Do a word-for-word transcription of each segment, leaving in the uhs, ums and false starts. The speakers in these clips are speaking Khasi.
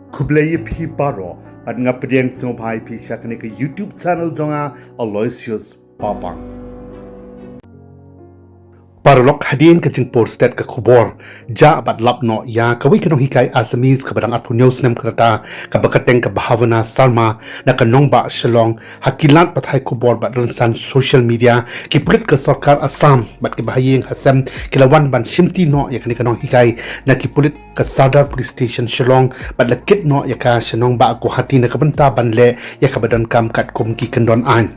Khublei ïa phi baroh, bad nga pdiang sngewbha ïa phi sha kane ka YouTube channel jong nga, Aloysius Papang. Paralok, hadien ka jingpur stet ka khubor, jah bad lap noh ïa kawei ka nonghikai Assamese kaba dang arphew hynñiew snem ka rta, kaba kyrteng ka Bhavana Sharma, na ka nongbah Shillong, ha ki lad pathai khubor bad rynsan social media, ki pulit ka sorkar Assam bad ki bahaïing hasem ki la wan ban shimti noh ïa kane ka nonghikai na ki pulit ka Sadar Police Station Shillong, bad la kit noh ïa ka sha nongbah Guwahati na ka bynta ban leh ïa kaba donkam katkum ki kyndon aiñ.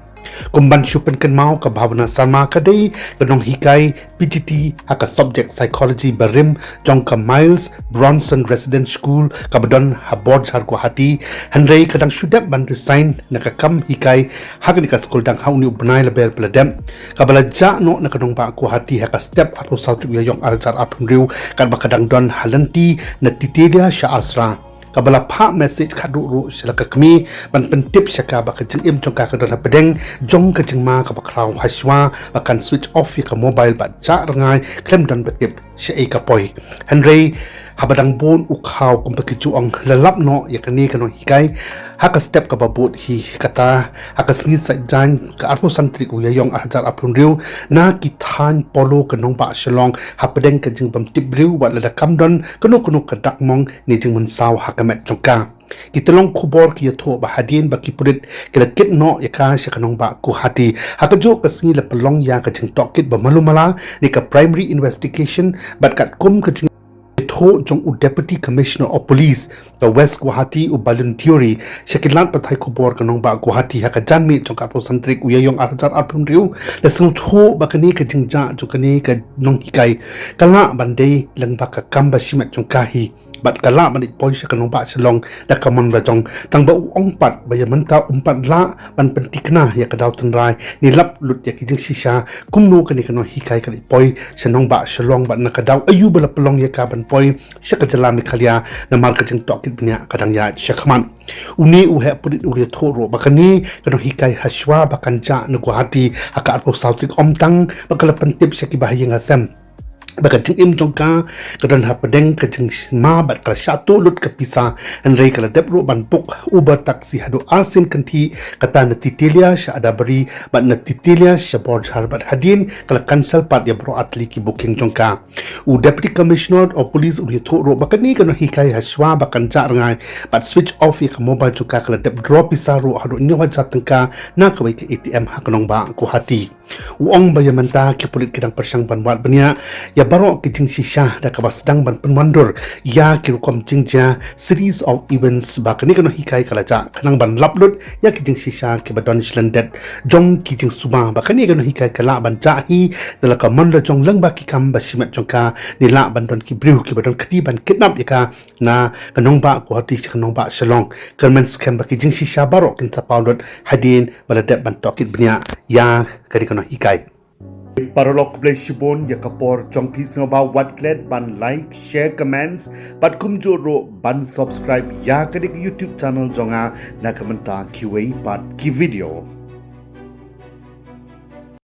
Kum ban shu pynkynmaw, ka Bhavana Sharma ka dei ka nonghikai P G T ha ka subject Psychology barim jong ka Miles Bronson Residence School kaba don ha Borjhar, Guwahati, hynrei ka dang shu dep ban resign na ka kam hikai ha kane ka skul dang ha une u bnai Laber ba la dep, kaba la jah noh na ka nongbah Guwahati ha ka step arphew saw tarik u Ïaïong arhajar arphew hynriew, katba ka dang don ha lynti na Titelia sha Asra. Kaba la phah message khadduh ruh sha la ka kmie ban pyntip sha ka ba ka jingim jong ka ka don hapdeng jong ka jingma kaba khraw, hashwa ba kan switch off ïa ka mobile bad jah rngai khlem don ba tip shaei ka poi. Hynrei haba dang bun u khaw, kumba ki ju ong, la lap noh ïa kane ka nonghikai ha ka step kaba bud hi. Kata, ha ka sngi Saitjaiñ ka arphew san tarik u Ïaïong arhajar arphew hynriew, na ki thaiñ Polo ka nongbah Shillong, hapdeng ka jingbymtip briew, wat la da kam don kano kano ka dakmong ne jingmynsaw ha ka met jong ka. Ki tyllong khubor ki ïathuh ba hadien ba ki pulit ki la kit noh ïa ka sha ka nongbah Guwahati, ha kajuh ka sngi la pynlong ïa ka jingtohkit ba malu mala ne ka primary investigation, bad katkum ka jingïathuh jong u Deputy Commissioner of Police ka West Guwahati, u Balun Deuri, sha ki lad pathai khubor ka nongbah Guwahati ha ka janmiet jong ka arphew san tarik u Ïaïong arhajar arphew hynriew, la sngewthuh ba kane ka jingjah jong kane ka nonghikai ka lah ban dei lyngba ka kam ba shimet jong ka hi, bad ka lah ban leit poi sha ka nongbah Shillong da ka mon la jong. Tang ba u ong pat ba ïa mynta um pat lah ban pynthikna ïa ka daw tynrai ne lap lut ïa ki jingshisha kumno kane ka nonghikai ka leit poi sha nongbah Shillong, bad na ka daw aïu ba la pynlong ïa ka ban poi sha ka jylla Meghalaya, namar ka jingtohkit bniah ka dang ïaid shakhmat. Une u heh pulit u la ïathuh ruh ba kane ka nonghikai, hashwa ba kan jah na Guwahati ha ka arphew saw tarik, ym tang ba ka la pyntip sha ki bahaïing hasem ba ka jingim jong ka ka don hapdeng ka jingma bad ka la shah tuh lut ka pisa, hynrei ka la dep ruh ban book Uber taxi haduh arsien kynthih, kata na Titelia sha Adabari bad na Titelia sha Borjhar, bad hadien ka la cancel pat ïa baroh artylli ki booking jong ka. U Deputy Commissioner of Police u la ïathuh ruh ba kane ka nonghikai, hashwa ba kan jah rngai bad switch off ïa ka mobile jong ka, ka la dep draw pisa ruh haduh hynñiew hajar tyngka na kawei ka A T M ha ka nongbah Guwahati. U ong ba ïa mynta ki pulit ki dang pyrshang ban wad bniah ïa baroh ki jingshisha da kaba sdang ban pynwandur ïa ki rukom jingjia, series of events, ba kane ka nonghikai ka la jah khnang ban lap lut ïa ki jingshisha kiba don shlyndet jong ki jingsuba ba kane ka nonghikai ka lah ban jah hi da la ka mon la jong lyngba ki kam ba shimet jong ka, ne lah ban don ki briew kiba don kti ban kidnap ïa ka na ka nongbah Guwahati sha ka nongbah Shillong. Kyrmen skhem ba ki jingshisha baroh kin sa paw lut hadien ba la dep ban tohkit bniah ïa kane ka nonghikai. Paralok, khublei shibun ïa ka por jong phi. Sngewbha wat klet ban like, share, comments, bad kumjuh ruh ban subscribe ïa kane ka YouTube channel jong nga na ka bynta kiwei pat ki video.